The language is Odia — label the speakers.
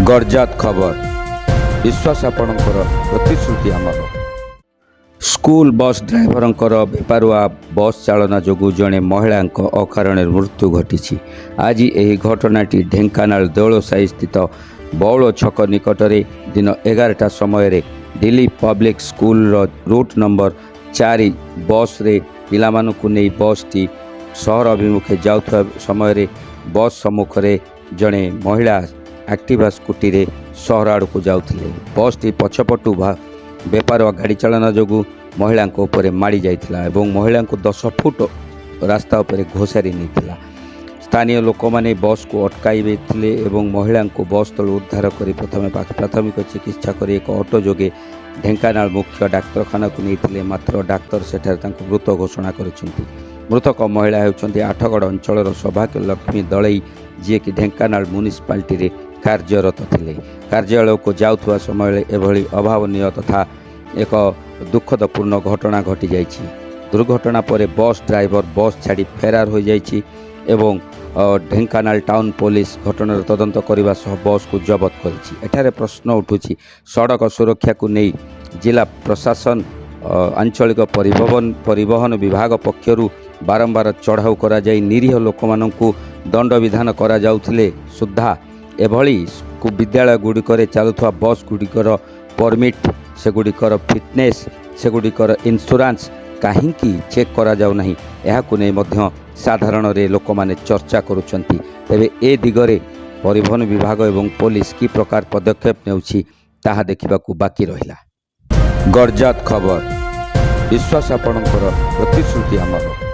Speaker 1: ଗଡ଼ଜାତ ଖବର, ବିଶ୍ୱାସ ଆପଣଙ୍କର, ପ୍ରତିଶ୍ରୁତି ଆମର। ସ୍କୁଲ ବସ୍ ଡ୍ରାଇଭରଙ୍କର ବେପାରୁଆ ବସ୍ ଚାଳନା ଯୋଗୁଁ ଜଣେ ମହିଳାଙ୍କ ଅକାରଣରେ ମୃତ୍ୟୁ ଘଟିଛି। ଆଜି ଏହି ଘଟଣାଟି ଢେଙ୍କାନାଳ ଦେଉଳସାହି ସ୍ଥିତ ବଉଳ ଛକ ନିକଟରେ ଦିନ 11ଟା ସମୟରେ ଦିଲ୍ଲୀ ପବ୍ଲିକ୍ ସ୍କୁଲର ରୁଟ୍ ନମ୍ବର 4 ବସ୍ରେ ପିଲାମାନଙ୍କୁ ନେଇ ବସ୍ଟି ସହର ଅଭିମୁଖେ ଯାଉଥିବା ସମୟରେ ବସ୍ ସମ୍ମୁଖରେ ଜଣେ ମହିଳା ଆକ୍ଟିଭା ସ୍କୁଟିରେ ସହର ଆଡ଼କୁ ଯାଉଥିଲେ। ବସ୍ଟି ପଛପଟୁ ବେପାରୁଆ ଗାଡ଼ି ଚାଳନା ଯୋଗୁଁ ମହିଳାଙ୍କ ଉପରେ ମାଡ଼ି ଯାଇଥିଲା ଏବଂ ମହିଳାଙ୍କୁ 10 ଫୁଟ ରାସ୍ତା ଉପରେ ଘୋଷାରି ନେଇଥିଲା। ସ୍ଥାନୀୟ ଲୋକମାନେ ବସ୍କୁ ଅଟକାଇଥିଲେ ଏବଂ ମହିଳାଙ୍କୁ ବସ୍ ତଳୁ ଉଦ୍ଧାର କରି ପ୍ରଥମେ ପ୍ରାଥମିକ ଚିକିତ୍ସା କରି ଏକ ଅଟୋ ଯୋଗେ ଢେଙ୍କାନାଳ ମୁଖ୍ୟ ଡାକ୍ତରଖାନାକୁ ନେଇଥିଲେ। ମାତ୍ର ଡାକ୍ତର ସେଠାରେ ତାଙ୍କୁ ମୃତ ଘୋଷଣା କରିଛନ୍ତି। ମୃତକ ମହିଳା ହେଉଛନ୍ତି ଆଠଗଡ଼ ଅଞ୍ଚଳର ସୌଭାଗ୍ୟ ଲକ୍ଷ୍ମୀ ଦଳେଇ, ଯିଏକି ଢେଙ୍କାନାଳ ମ୍ୟୁନିସିପାଲିଟିରେ କାର୍ଯ୍ୟରତ ଥିଲେ। କାର୍ଯ୍ୟାଳୟକୁ ଯାଉଥିବା ସମୟରେ ଏଭଳି ଅଭାବନୀୟ ତଥା ଏକ ଦୁଃଖଦପୂର୍ଣ୍ଣ ଘଟଣା ଘଟିଯାଇଛି। ଦୁର୍ଘଟଣା ପରେ ବସ୍ ଡ୍ରାଇଭର ବସ୍ ଛାଡ଼ି ଫେରାର ହୋଇଯାଇଛି ଏବଂ ଢେଙ୍କାନାଳ ଟାଉନ୍ ପୋଲିସ ଘଟଣାର ତଦନ୍ତ କରିବା ସହ ବସ୍କୁ ଜବତ କରିଛି। ଏଠାରେ ପ୍ରଶ୍ନ ଉଠୁଛି, ସଡ଼କ ସୁରକ୍ଷାକୁ ନେଇ ଜିଲ୍ଲା ପ୍ରଶାସନ, ଆଞ୍ଚଳିକ ପରିବହନ ବିଭାଗ ପକ୍ଷରୁ ବାରମ୍ବାର ଚଢ଼ାଉ କରାଯାଇ ନିରୀହ ଲୋକମାନଙ୍କୁ ଦଣ୍ଡବିଧାନ କରାଯାଉଥିଲେ ସୁଦ୍ଧା ଏଭଳି ବିଦ୍ୟାଳୟ ଗୁଡ଼ିକରେ ଚାଲୁଥିବା ବସ୍ ଗୁଡ଼ିକର ପରମିଟ୍, ସେଗୁଡ଼ିକର ଫିଟନେସ୍, ସେଗୁଡ଼ିକର ଇନ୍ସୁରାନ୍ସ କାହିଁକି ଚେକ୍ କରାଯାଉନାହିଁ, ଏହାକୁ ନେଇ ମଧ୍ୟ ସାଧାରଣରେ ଲୋକମାନେ ଚର୍ଚ୍ଚା କରୁଛନ୍ତି। ତେବେ ଏ ଦିଗରେ ପରିବହନ ବିଭାଗ ଏବଂ ପୋଲିସ କି ପ୍ରକାର ପଦକ୍ଷେପ ନେଉଛି, ତାହା ଦେଖିବାକୁ ବାକି ରହିଲା। ଗଡ଼ଜାତ ଖବର, ବିଶ୍ୱାସ ଆପଣଙ୍କର, ପ୍ରତିଶ୍ରୁତି ଆମର।